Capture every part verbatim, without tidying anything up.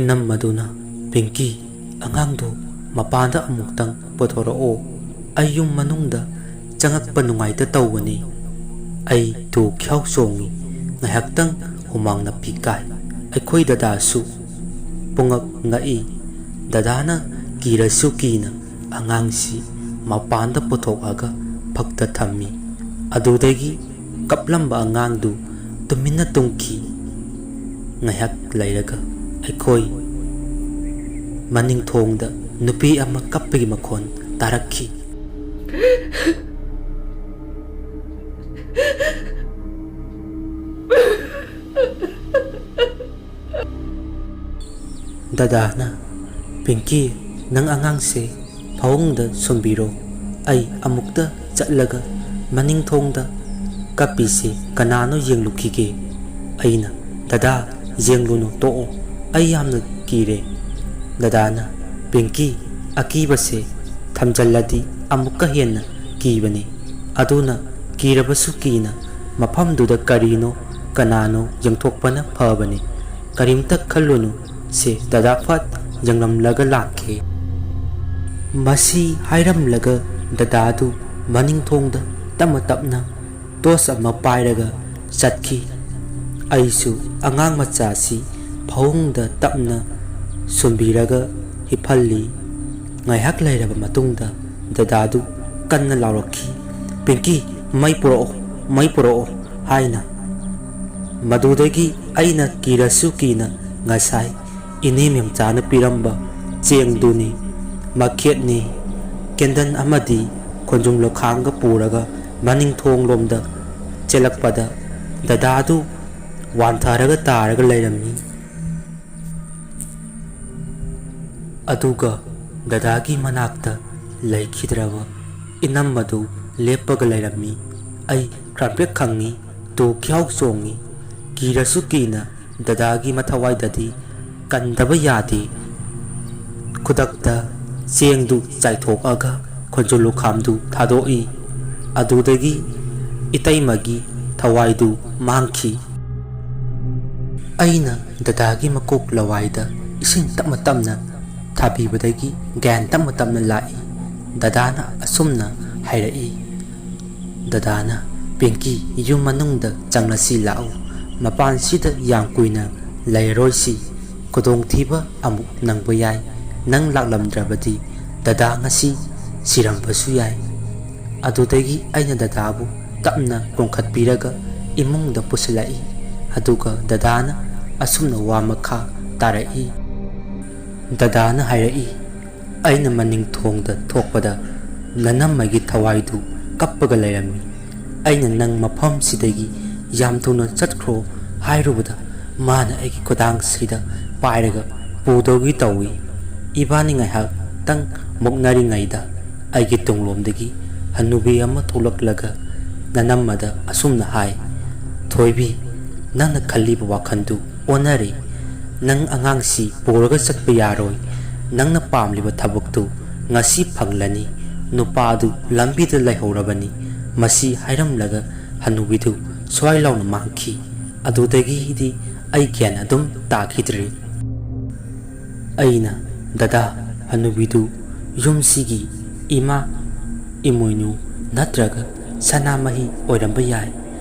ꯅꯝꯃꯗꯨꯅ, "ꯄꯤꯡꯀꯤ, ꯑꯉꯥꯡꯗꯨ ꯃꯄꯥꯟꯗ ꯑꯃꯨꯛꯇꯪ ꯄꯨꯊꯣꯔꯛꯑꯣ꯫ ꯑꯩ ꯌꯨꯝ ꯃꯅꯨꯡꯗ ꯆꯪꯉꯛꯄ ꯅꯨꯡꯉꯥꯏꯇ ꯇꯧꯕꯅꯤ꯫ ꯑꯩ ꯇꯨ ꯈ꯭ꯌꯥꯎ ꯆꯣꯡꯉꯤ꯫ ꯉꯥꯏꯍꯥꯛꯇꯪ ꯍꯨꯃꯥꯡ ꯅꯞꯄꯤ ꯀꯥꯏ꯫" ꯑꯩꯈꯣꯏ ꯗꯗꯥꯁꯨ ꯄꯨꯡꯉꯛ ꯉꯛꯏ꯫ ꯗꯗꯥꯅ ꯀꯤꯔꯁꯨ ꯀꯤꯅ ꯑꯉꯥꯡꯁꯤ ꯃꯄꯥꯟꯗ ꯄꯨꯊꯣꯛꯑꯒ ꯐꯛꯇ ꯊꯝꯃꯤ꯫ ꯑꯗꯨꯗꯒꯤ ꯀꯞꯂꯝꯕ ꯑꯉꯥꯡꯗꯨ ꯇꯨꯃꯤꯟꯅ ꯇꯨꯝꯈꯤ꯫ ꯉꯥꯏꯍꯥꯛ ꯂꯩꯔꯒ ꯑꯩꯈꯣꯏ ꯃꯅꯤꯡ ꯊꯣꯡꯗ ꯅꯨꯄꯤ ꯑꯃ ꯀꯞꯄꯒꯤ ꯃꯈꯣꯟ ꯇꯥꯔꯛꯈꯤ꯫ ꯗꯗꯥꯅ, "ꯄꯤꯡꯀꯤ, ꯅꯪ ꯑꯉꯥꯡꯁꯦ ꯐꯃꯨꯡꯗ ꯁꯨꯝꯕꯤꯔꯣ꯫ ꯑꯩ ꯑꯃꯨꯛꯇ ꯆꯠꯂꯒ ꯃꯅꯤꯡ ꯊꯣꯡꯗ ꯀꯞꯄꯤꯁꯦ ꯀꯅꯥꯅꯣ ꯌꯦꯡꯂꯨꯈꯤꯒꯦ꯫" ꯑꯩꯅ, "ꯗꯗꯥ, ꯌꯦꯡꯂꯨꯅꯨ, ꯇꯣꯛꯑꯣ꯫ ꯑꯩ ꯌꯥꯝꯅ ꯀꯤꯔꯦ꯫" ꯗꯗꯥꯅ, "ꯄꯤꯡꯀꯤ, ꯑꯀꯤꯕꯁꯦ ꯊꯝꯖꯜꯂꯗꯤ ꯑꯃꯨꯛꯀ ꯍꯦꯟꯅ ꯀꯤꯕꯅꯤ꯫ ꯑꯗꯨꯅ ꯀꯤꯔꯕꯁꯨ ꯀꯤꯅ ꯃꯐꯝꯗꯨꯗ ꯀꯔꯤꯅꯣ ꯀꯅꯥꯅꯣ ꯌꯦꯡꯊꯣꯛꯄꯅ ꯐꯕꯅꯤ꯫ ꯀꯔꯤꯝꯇ ꯈꯜꯂꯨꯅꯨ ꯁꯦ꯫" ꯗꯗꯥ ꯐꯠ ꯌꯦꯡꯂꯝꯂꯒ ꯂꯥꯛꯈꯤ꯫ ꯃꯁꯤ ꯍꯥꯏꯔꯝꯂꯒ ꯗꯗꯥꯗꯨ ꯃꯅꯤꯡ ꯊꯣꯡꯗ ꯇꯞꯅ ꯇꯞꯅ ꯇꯣꯔꯆ ꯑꯃ ꯄꯥꯏꯔꯒ ꯆꯠꯈꯤ꯫ ꯑꯩꯁꯨ ꯑꯉꯥꯡ ꯃꯆꯥꯁꯤ ꯐꯃꯨꯡꯗ ꯇꯞꯅ ꯁꯨꯝꯕꯤꯔꯒ ꯍꯤꯞꯍꯜꯂꯤ꯫ ꯉꯥꯏꯍꯥꯛ ꯂꯩꯔꯕ ꯃꯇꯨꯡꯗ ꯗꯗꯥꯗꯨ ꯀꯟꯅ ꯂꯥꯎꯔꯛꯈꯤ, "ꯄꯤꯡꯀꯤ, ꯃꯩ ꯄꯨꯔꯛꯑꯣ, ꯃꯩ ꯄꯨꯔꯛꯑꯣ" ꯍꯥꯏꯅ꯫ ꯃꯗꯨꯗꯒꯤ ꯑꯩꯅ ꯀꯤꯔꯁꯨ ꯀꯤꯅ ꯉꯁꯥꯏ ꯏꯅꯦ ꯃꯦꯝꯆꯥꯅ ꯄꯤꯔꯝꯕ ꯆꯦꯡꯗꯨꯅꯤ, ꯃꯈꯦꯠꯅꯤ, ꯀꯦꯟꯗꯜ ꯑꯃꯗꯤ ꯈꯣꯟꯖꯨꯝ ꯂꯨꯈꯥꯝꯒ ꯄꯨꯔꯒ ꯃꯅꯤꯡ ꯊꯣꯡꯂꯣꯝꯗ ꯆꯦꯜꯂꯛꯄꯗ ꯗꯗꯥꯗꯨ ꯋꯥꯟꯊꯔꯒ ꯇꯥꯔꯒ ꯂꯩꯔꯝꯃꯤ꯫ ꯑꯗꯨꯒ ꯗꯗꯥꯒꯤ ꯃꯅꯥꯛꯇ ꯂꯩꯈꯤꯗ꯭ꯔꯕ ꯏꯅꯝꯃꯗꯨ ꯂꯦꯞꯄꯒ ꯂꯩꯔꯝꯃꯤ꯫ ꯑꯩ ꯈꯪꯄ꯭ꯔꯦꯛ ꯈꯪꯉꯤ, ꯇꯨ ꯈ꯭ꯌꯥꯎ ꯆꯣꯡꯉꯤ꯫ ꯀꯤꯔꯁꯨ ꯀꯤꯅ ꯗꯗꯥꯒꯤ ꯃꯊꯋꯥꯏꯗꯗꯤ ꯀꯟꯗꯕ ꯌꯥꯗꯦ꯫ ꯈꯨꯗꯛꯇ ꯆꯦꯡꯗꯨ ꯆꯥꯏꯊꯣꯛꯑꯒ ꯈꯣꯟꯖꯣꯜ ꯂꯨꯈꯥꯝꯗꯨ ꯊꯥꯗꯣꯛꯏ꯫ ꯑꯗꯨꯗꯒꯤ ꯏꯇꯩꯃꯒꯤ ꯊꯋꯥꯏꯗꯨ ꯃꯥꯡꯈꯤ꯫ ꯑꯩꯅ ꯗꯗꯥꯒꯤ ꯃꯀꯣꯛ ꯂꯋꯥꯏꯗ ꯏꯁꯤꯡ ꯇꯞꯅ ꯇꯞꯅ ꯊꯥꯕꯤꯕꯗꯒꯤ ꯒ꯭ꯌꯥꯟ ꯇꯞꯅ ꯇꯞꯅ ꯂꯥꯛꯏ꯫ ꯗꯗꯥꯅ ꯑꯁꯨꯝꯅ ꯍꯥꯏꯔꯛꯏ, "ꯗꯗꯥꯅ, ꯄꯤꯡꯀꯤ, ꯌꯨꯝ ꯃꯅꯨꯡꯗ ꯆꯪꯂꯁꯤ ꯂꯥꯛꯎ꯫ ꯃꯄꯥꯟꯁꯤꯗ ꯌꯥꯝ ꯀꯨꯏꯅ ꯂꯩꯔꯔꯣꯏꯁꯤ꯫ ꯈꯨꯗꯣꯡꯊꯤꯕ ꯑꯃꯨꯛ ꯅꯪꯕ ꯌꯥꯏ꯫ ꯅꯪ ꯂꯥꯛꯂꯝꯗ꯭ꯔꯕꯗꯤ ꯗꯗꯥ ꯉꯁꯤ ꯁꯤꯔꯝꯕꯁꯨ ꯌꯥꯏ"꯫ ꯑꯗꯨꯗꯒꯤ ꯑꯩꯅ ꯗꯗꯥꯕꯨ ꯇꯞꯅ ꯀꯣꯟꯈꯠꯄꯤꯔꯒ ꯏꯃꯨꯡꯗ ꯄꯨꯁꯤꯜꯂꯛꯏ꯫ ꯑꯗꯨꯒ ꯗꯗꯥꯅ ꯑꯁꯨꯝꯅ ꯋꯥ ꯃꯈꯥ ꯇꯥꯔꯛꯏ꯫ ꯗꯗꯥꯅ ꯍꯥꯏꯔꯛꯏ, "ꯑꯩꯅ ꯃꯅꯤꯡ ꯊꯣꯡꯗ ꯊꯣꯛꯄꯗ ꯅꯅꯝꯃꯒꯤ ꯊꯋꯥꯏꯗꯨ ꯀꯞꯄꯒ ꯂꯩꯔꯝꯃꯤ꯫ ꯑꯩꯅ ꯅꯪ ꯃꯐꯝꯁꯤꯗꯒꯤ ꯌꯥꯝ ꯊꯨꯅ ꯆꯠꯈ꯭ꯔꯣ ꯍꯥꯏꯔꯨꯕꯗ ꯃꯥꯅ ꯑꯩꯒꯤ ꯈꯨꯗꯥꯡꯁꯤꯗ ꯄꯥꯏꯔꯒ ꯄꯨꯗꯧꯒꯤ ꯇꯧꯏ꯫ ꯏꯕꯥꯅꯤ ꯉꯥꯏꯍꯥꯛꯇꯪ ꯃꯨꯛꯅꯔꯤꯉꯩꯗ ꯑꯩꯒꯤ ꯇꯨꯡꯂꯣꯝꯗꯒꯤ ꯍꯅꯨꯕꯤ ꯑꯃ ꯊꯣꯛꯂꯛꯂꯒ ꯅꯅꯝꯃꯗ ꯑꯁꯨꯝꯅ ꯍꯥꯏ, 'ꯊꯣꯏꯕꯤ, ꯅꯪꯅ ꯈꯜꯂꯤꯕ ꯋꯥꯈꯜꯗꯨ ꯑꯣꯟꯅꯔꯦ꯫ ꯅꯪ ꯑꯉꯥꯡꯁꯤ ꯄꯨꯔꯒ ꯆꯠꯄ ꯌꯥꯔꯣꯏ꯫ ꯅꯪꯅ ꯄꯥꯝꯂꯤꯕ ꯊꯕꯛꯇꯨ ꯉꯁꯤ ꯐꯪꯂꯅꯤ꯫ ꯅꯨꯄꯥꯗꯨ ꯂꯝꯕꯤꯗ ꯂꯩꯍꯧꯔꯕꯅꯤ"꯫ ꯃꯁꯤ ꯍꯥꯏꯔꯝꯂꯒ ꯍꯅꯨꯕꯤꯗꯨ ꯁ꯭ꯋꯥꯏ ꯂꯥꯎꯅ ꯃꯥꯡꯈꯤ꯫ ꯑꯗꯨꯗꯒꯤꯗꯤ ꯑꯩ ꯒ꯭ꯌꯥꯟ ꯑꯗꯨꯝ ꯇꯥꯈꯤꯗ꯭ꯔꯦ꯫ ꯑꯩꯅ, "ꯗꯗꯥ, ꯍꯅꯨꯕꯤꯗꯨ ꯌꯨꯝꯁꯤꯒꯤ ꯏꯃꯥ ꯏꯃꯣꯏꯅꯨ ꯅꯠꯇ꯭ꯔꯒ ꯁꯅꯥꯃꯍꯤ ꯑꯣꯏꯔꯝꯕ ꯌꯥꯏ"꯫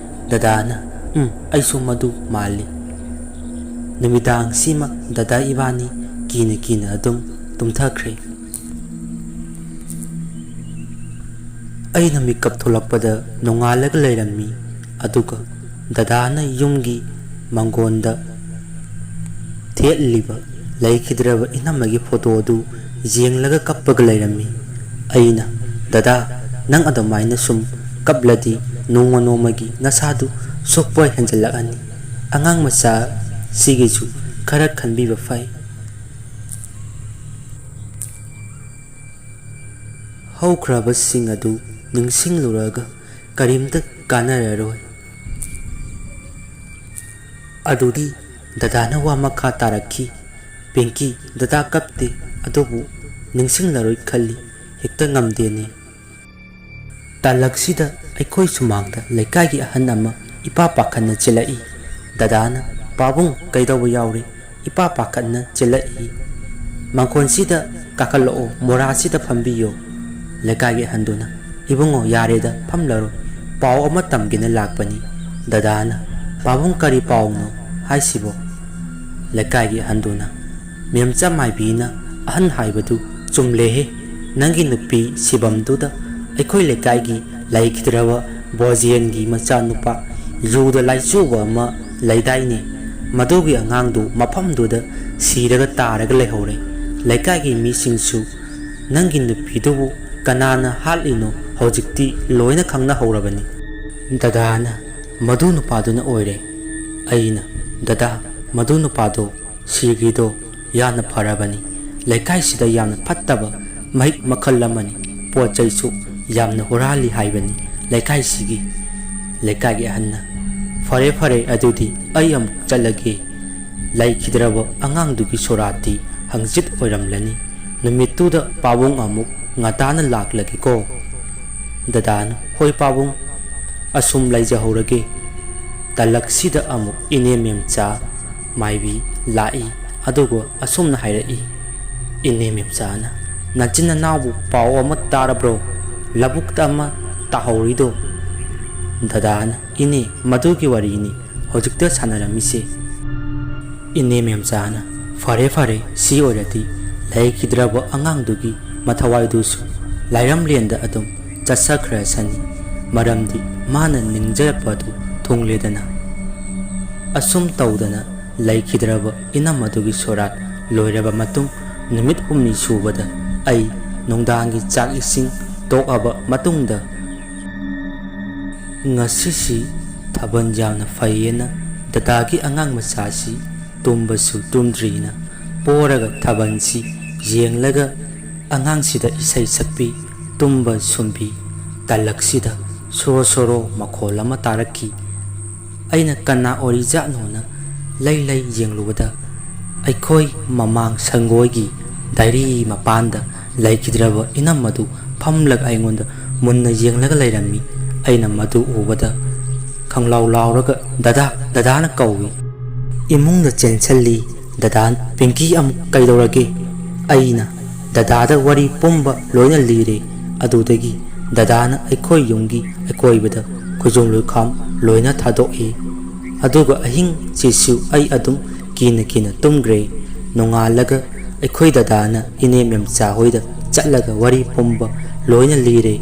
ꯗꯗꯥꯅ, "ꯎꯝ, ꯑꯩꯁꯨ ꯃꯗꯨ ꯃꯥꯜꯂꯤ"꯫ ꯅꯨꯃꯤꯗꯥꯡꯁꯤꯃ ꯗꯗꯥ ꯏꯕꯥꯅꯤ ꯀꯤꯅ ꯀꯤꯅ ꯑꯗꯨꯝ ꯇꯨꯝꯊꯈ꯭ꯔꯦ꯫ ꯑꯩꯅ ꯃꯤꯀꯞ ꯊꯣꯛꯂꯛꯄꯗ ꯅꯣꯡꯉꯥꯜꯂꯒ ꯂꯩꯔꯝꯃꯤ꯫ ꯑꯗꯨꯒ ꯗꯗꯥꯅ ꯌꯨꯝꯒꯤ ꯃꯪꯒꯣꯟꯗ ꯊꯦꯠꯂꯤꯕ ꯂꯩꯈꯤꯗ꯭ꯔꯕ ꯏꯅꯝꯃꯒꯤ ꯐꯣꯇꯣ ꯑꯗꯨ ꯌꯦꯡꯂꯒ ꯀꯞꯄꯒ ꯂꯩꯔꯝꯃꯤ꯫ ꯑꯩꯅ, "ꯗꯗꯥ, ꯅꯪ ꯑꯗꯨꯃꯥꯏꯅ ꯁꯨꯝ ꯀꯞꯂꯗꯤ ꯅꯣꯡꯃ ꯅꯣꯡꯃꯒꯤ ꯅꯁꯥꯗꯨ ꯁꯣꯛꯄ ꯍꯦꯟꯖꯜꯂꯛꯑꯅꯤ꯫ ꯑꯉꯥꯡ ꯃꯆꯥ ꯁꯤꯒꯤꯁꯨ ꯈꯔ ꯈꯟꯕꯤꯕ ꯐꯩ"꯫ ꯍꯧꯈ꯭ꯔꯕꯁꯤꯡ ꯑꯗꯨ ꯅꯤꯡꯁꯤꯡꯂꯨꯔꯒ ꯀꯔꯤꯝꯇ ꯀꯥꯟꯅꯔꯔꯣꯏ꯫ ꯑꯗꯨꯗꯤ ꯗꯗꯥꯅ ꯋꯥ ꯃꯈꯥ ꯇꯥꯔꯛꯈꯤ, "ꯄꯤꯡꯀꯤ, ꯗꯗꯥ ꯀꯞꯇꯦ, ꯑꯗꯨꯕꯨ ꯅꯤꯡꯁꯤꯡꯂꯔꯣꯏ ꯈꯜꯂꯤ, ꯍꯦꯛꯇ ꯉꯝꯗꯦꯅꯦ"꯫ ꯇꯥꯂꯛꯁꯤꯗ ꯑꯩꯈꯣꯏ ꯁꯨꯃꯥꯡꯗ ꯂꯩꯀꯥꯏꯒꯤ ꯑꯍꯟ ꯑꯃ ꯏꯄꯥ ꯄꯥꯈꯠꯅ ꯆꯦꯜꯂꯛꯏ꯫ ꯗꯗꯥꯅ, "ꯄꯥꯕꯨꯡ, ꯀꯩꯗꯧꯕ ꯌꯥꯎꯔꯦ? ꯏꯄꯥ ꯄꯥꯈꯠꯅ ꯆꯦꯜꯂꯛꯏ꯫ "ꯃꯥꯡꯒꯣꯟꯁꯤꯗ ꯀꯥꯈꯠꯂꯛꯑꯣ, ꯃꯣꯔꯥꯁꯤꯗ ꯐꯝꯕꯤꯌꯣ"꯫ ꯂꯩꯀꯥꯏꯒꯤ ꯑꯍꯟꯗꯨꯅ, "ꯏꯕꯨꯡꯉꯣ, ꯌꯥꯔꯦꯗ, ꯐꯝꯂꯔꯣꯏ꯫ ꯄꯥꯎ ꯑꯃ ꯇꯝꯒꯦꯅ ꯂꯥꯛꯄꯅꯤ"꯫ ꯗꯗꯥꯅ, "ꯄꯥꯕꯨꯡ, ꯀꯔꯤ ꯄꯥꯎꯅꯣ ꯍꯥꯏꯁꯤꯕꯣ?" ꯂꯩꯀꯥꯏꯒꯤ ꯑꯍꯟꯗꯨꯅ, "ꯃꯦꯝꯆꯥ ꯃꯥꯏꯕꯤꯅ ꯑꯍꯟ ꯍꯥꯏꯕꯗꯨ ꯆꯨꯝꯂꯦꯍꯦ꯫ ꯅꯪꯒꯤ ꯅꯨꯄꯤ ꯁꯤꯕꯝꯗꯨꯗ ꯑꯩꯈꯣꯏ ꯂꯩꯀꯥꯏꯒꯤ ꯂꯩꯈꯤꯗ꯭ꯔꯕ ꯕꯣꯖꯦꯟꯒꯤ ꯃꯆꯥꯅꯨꯄꯥ ꯌꯨꯗ ꯂꯥꯏꯆꯨꯕ ꯑꯃ ꯂꯩꯗꯥꯏꯅꯦ? ꯃꯗꯨꯒꯤ ꯑꯉꯥꯡꯗꯨ ꯃꯐꯝꯗꯨꯗ ꯁꯤꯔꯒ ꯇꯥꯔꯒ ꯂꯩꯍꯧꯔꯦ꯫ ꯂꯩꯀꯥꯏꯒꯤ ꯃꯤꯁꯤꯡꯁꯨ ꯅꯪꯒꯤ ꯅꯨꯄꯤꯗꯨꯕꯨ ꯀꯅꯥꯅ ꯍꯥꯠꯂꯤꯅꯣ ꯍꯧꯖꯤꯛꯇꯤ ꯂꯣꯏꯅ ꯈꯪꯅꯍꯧꯔꯕꯅꯤ"꯫ ꯗꯗꯥꯅ, "ꯃꯗꯨ ꯅꯨꯄꯥꯗꯨꯅ ꯑꯣꯏꯔꯦ"꯫ ꯑꯩꯅ, "ꯗꯗꯥ, ꯃꯗꯨ ꯅꯨꯄꯥꯗꯣ ꯁꯤꯈ꯭ꯔꯤꯗꯣ ꯌꯥꯝꯅ ꯐꯔꯕꯅꯤ꯫ ꯂꯩꯀꯥꯏꯁꯤꯗ ꯌꯥꯝꯅ ꯐꯠꯇꯕ ꯃꯍꯤꯛ ꯃꯈꯜ ꯑꯃꯅꯤ꯫ ꯄꯣꯠ ꯆꯩꯁꯨ ꯌꯥꯝꯅ ꯍꯨꯔꯥꯜꯂꯤ ꯍꯥꯏꯕꯅꯤ ꯂꯩꯀꯥꯏꯁꯤꯒꯤ"꯫ ꯂꯩꯀꯥꯏꯒꯤ ꯑꯍꯟꯅ, "ꯐꯔꯦ, ꯐꯔꯦ, ꯑꯗꯨꯗꯤ ꯑꯩ ꯑꯃꯨꯛ ꯆꯠꯂꯒꯦ꯫ ꯂꯩꯈꯤꯗ꯭ꯔꯕ ꯑꯉꯥꯡꯗꯨꯒꯤ ꯁꯣꯔꯥꯠꯇꯤ ꯍꯪꯆꯤꯠ ꯑꯣꯏꯔꯝꯂꯅꯤ꯫ ꯅꯨꯃꯤꯠꯇꯨꯗ ꯄꯥꯕꯨꯡ ꯑꯃꯨꯛ ꯉꯟꯇꯥꯅ ꯂꯥꯛꯂꯒꯦꯀꯣ"꯫ ꯗꯗꯥꯅ, "ꯍꯣꯏ ꯄꯥꯕꯨꯡ, ꯑꯁꯨꯝ ꯂꯩꯖꯍꯧꯔꯒꯦ"꯫ ꯇꯂꯛꯁꯤꯗ ꯑꯃꯨꯛ ꯏꯅꯦ ꯃꯦꯝꯆꯥ ꯃꯥꯏꯕꯤ ꯂꯥꯛꯏ꯫ ꯑꯗꯨꯒ ꯑꯁꯨꯝꯅ ꯍꯥꯏꯔꯛꯏ, "ꯏꯅꯦ ꯃꯦꯝꯆꯥꯅ, ꯅꯆꯤꯟ ꯅꯅꯥꯎꯕꯨ ꯄꯥꯎ ꯑꯃ ꯇꯥꯔꯕ꯭ꯔꯣ? ꯂꯧꯕꯨꯛꯇ ꯑꯃ ꯇꯥꯍꯧꯔꯤꯗꯣ?" ꯗꯗꯥꯅ, "ꯏꯅꯦ, ꯃꯗꯨꯒꯤ ꯋꯥꯔꯤꯅꯤ ꯍꯧꯖꯤꯛꯇ ꯁꯥꯟꯅꯔꯝꯃꯤꯁꯦ"꯫ ꯏꯅꯦ ꯃꯦꯝꯆꯥꯅ, "ꯐꯔꯦ, ꯐꯔꯦ, ꯁꯤ ꯑꯣꯏꯔꯗꯤ ꯂꯩꯈꯤꯗ꯭ꯔꯕ ꯑꯉꯥꯡꯗꯨꯒꯤ ꯃꯊꯋꯥꯏꯗꯨꯁꯨ ꯂꯥꯏꯔꯝꯂꯦꯟꯗ ꯑꯗꯨꯝ ꯆꯠꯆꯈ꯭ꯔꯁꯅꯤ, ꯃꯔꯝꯗꯤ ꯃꯥꯅ ꯅꯤꯡꯖꯔꯛꯄꯗꯨ ꯊꯨꯡꯂꯦꯗꯅ"꯫ ꯑꯁꯨꯝ ꯇꯧꯗꯅ ꯂꯩꯈꯤꯗ꯭ꯔꯕ ꯏꯅꯝ ꯑꯗꯨꯒꯤ ꯁꯣꯔꯥꯠ ꯂꯣꯏꯔꯕ ꯃꯇꯨꯡ, ꯅꯨꯃꯤꯠ ꯍꯨꯝꯅꯤ ꯁꯨꯕꯗ ꯑꯩ ꯅꯨꯡꯗꯥꯡꯒꯤ ꯆꯥꯛ ꯏꯁꯤꯡ ꯇꯣꯛꯑꯕ ꯃꯇꯨꯡꯗ, ꯉꯁꯤꯁꯤ ꯊꯥꯕꯜ ꯌꯥꯝꯅ ꯐꯩꯌꯦꯅ ꯗꯗꯥꯒꯤ ꯑꯉꯥꯡ ꯃꯆꯥꯁꯤ ꯇꯨꯝꯕꯁꯨ ꯇꯨꯝꯗ꯭ꯔꯤꯅ ꯄꯣꯔꯒ ꯊꯥꯕꯜꯁꯤ ꯌꯦꯡꯂꯒ ꯑꯉꯥꯡꯁꯤꯗ ꯏꯁꯩ ꯁꯛꯄꯤ, ꯇꯨꯝꯕ ꯁꯨꯝꯕꯤ꯫ ꯇꯂꯛꯁꯤꯗ ꯁꯣꯔꯣ ꯁꯣꯔꯣ ꯃꯈꯣꯜ ꯑꯃ ꯇꯥꯔꯛꯈꯤ꯫ ꯑꯩꯅ ꯀꯅꯥ ꯑꯣꯏꯔꯤꯖꯥꯠꯅꯣꯅ ꯂꯩ ꯂꯩ ꯌꯦꯡꯂꯨꯕꯗ, ꯑꯩꯈꯣꯏ ꯃꯃꯥꯡ ꯁꯪꯒꯣꯏꯒꯤ ꯗꯥꯏꯔꯤ ꯃꯄꯥꯟꯗ ꯂꯩꯈꯤꯗ꯭ꯔꯕ ꯏꯅꯝ ꯑꯗꯨ ꯐꯝꯂꯒ ꯑꯩꯉꯣꯟꯗ ꯃꯨꯟꯅ ꯌꯦꯡꯂꯒ ꯂꯩꯔꯝꯃꯤ꯫ ꯑꯩꯅ ꯃꯗꯨ ꯎꯕꯗ ꯈꯪꯂꯥꯎ ꯂꯥꯎꯔꯒ "ꯗꯗꯥ, ꯗꯗꯥꯅ" ꯀꯧꯏ꯫ ꯏꯃꯨꯡꯗ ꯆꯦꯟꯁꯤꯜꯂꯤ꯫ "ꯗꯗꯥ ꯄꯤꯡꯀꯤ ꯑꯃꯨꯛ ꯀꯩꯗꯧꯔꯒꯦ?" ꯑꯩꯅ ꯗꯗꯥꯗ ꯋꯥꯔꯤ ꯄꯨꯝꯕ ꯂꯣꯏꯅ ꯂꯤꯔꯦ꯫ ꯑꯗꯨꯗꯒꯤ ꯗꯗꯥꯅ ꯑꯩꯈꯣꯏ ꯌꯨꯝꯒꯤ ꯑꯀꯣꯏꯕꯗ ꯈꯨꯖꯣꯝ ꯂꯨꯈꯥꯝ ꯂꯣꯏꯅ ꯊꯥꯗꯣꯛꯏ꯫ ꯑꯗꯨꯒ ꯑꯍꯤꯡꯁꯤꯁꯨ ꯑꯩ ꯑꯗꯨꯝ ꯀꯤꯅ ꯀꯤꯅ ꯇꯨꯝꯈ꯭ꯔꯦ꯫ ꯅꯣꯡꯉꯥꯜꯂꯒ ꯑꯩꯈꯣꯏ ꯗꯗꯥꯅ ꯏꯅꯦ ꯃꯦꯝꯆꯥ ꯍꯣꯏꯗ ꯆꯠꯂꯒ ꯋꯥꯔꯤ ꯄꯨꯝꯕ ꯂꯣꯏꯅ ꯂꯤꯔꯦ꯫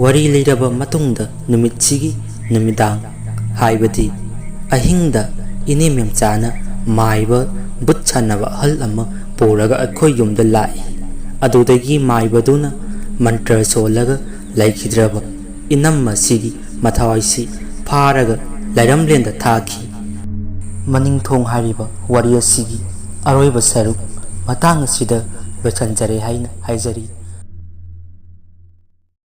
ꯋꯥꯔꯤ ꯂꯤꯔꯕ ꯃꯇꯨꯡꯗ ꯅꯨꯃꯤꯠꯁꯤꯒꯤ ꯅꯨꯃꯤꯗꯥꯡ, ꯍꯥꯏꯕꯗꯤ ꯑꯍꯤꯡꯗ ꯏꯅꯦ ꯃꯦꯝꯆꯥꯅ ꯃꯥꯏꯕ ꯚꯨꯠ ꯁꯥꯟꯅꯕ ꯑꯍꯜ ꯑꯃ ꯄꯨꯔꯒ ꯑꯩꯈꯣꯏ ꯌꯨꯝꯗ ꯂꯥꯛꯏ꯫ ꯑꯗꯨꯗꯒꯤ ꯃꯥꯏꯕꯗꯨꯅ ꯃꯟꯇ꯭ꯔ ꯁꯣꯜꯂꯒ ꯂꯩꯈꯤꯗ꯭ꯔꯕ ꯏꯅꯝꯃꯁꯤꯒꯤ ꯃꯊ꯭ꯋꯥꯏꯁꯤ ꯐꯥꯔꯒ ꯂꯥꯏꯔꯝꯂꯦꯟꯗ ꯊꯥꯈꯤ꯫ ꯃꯅꯤꯡꯊꯣꯡ ꯍꯥꯏꯔꯤꯕ ꯋꯥꯔꯤ ꯑꯁꯤꯒꯤ ꯑꯔꯣꯏꯕ ꯁꯔꯨꯛ ꯃꯇꯥꯡ ꯑꯁꯤꯗ ꯂꯣꯏꯁꯤꯟꯖꯔꯦ ꯍꯥꯏꯅ ꯍꯥꯏꯖꯔꯤ꯫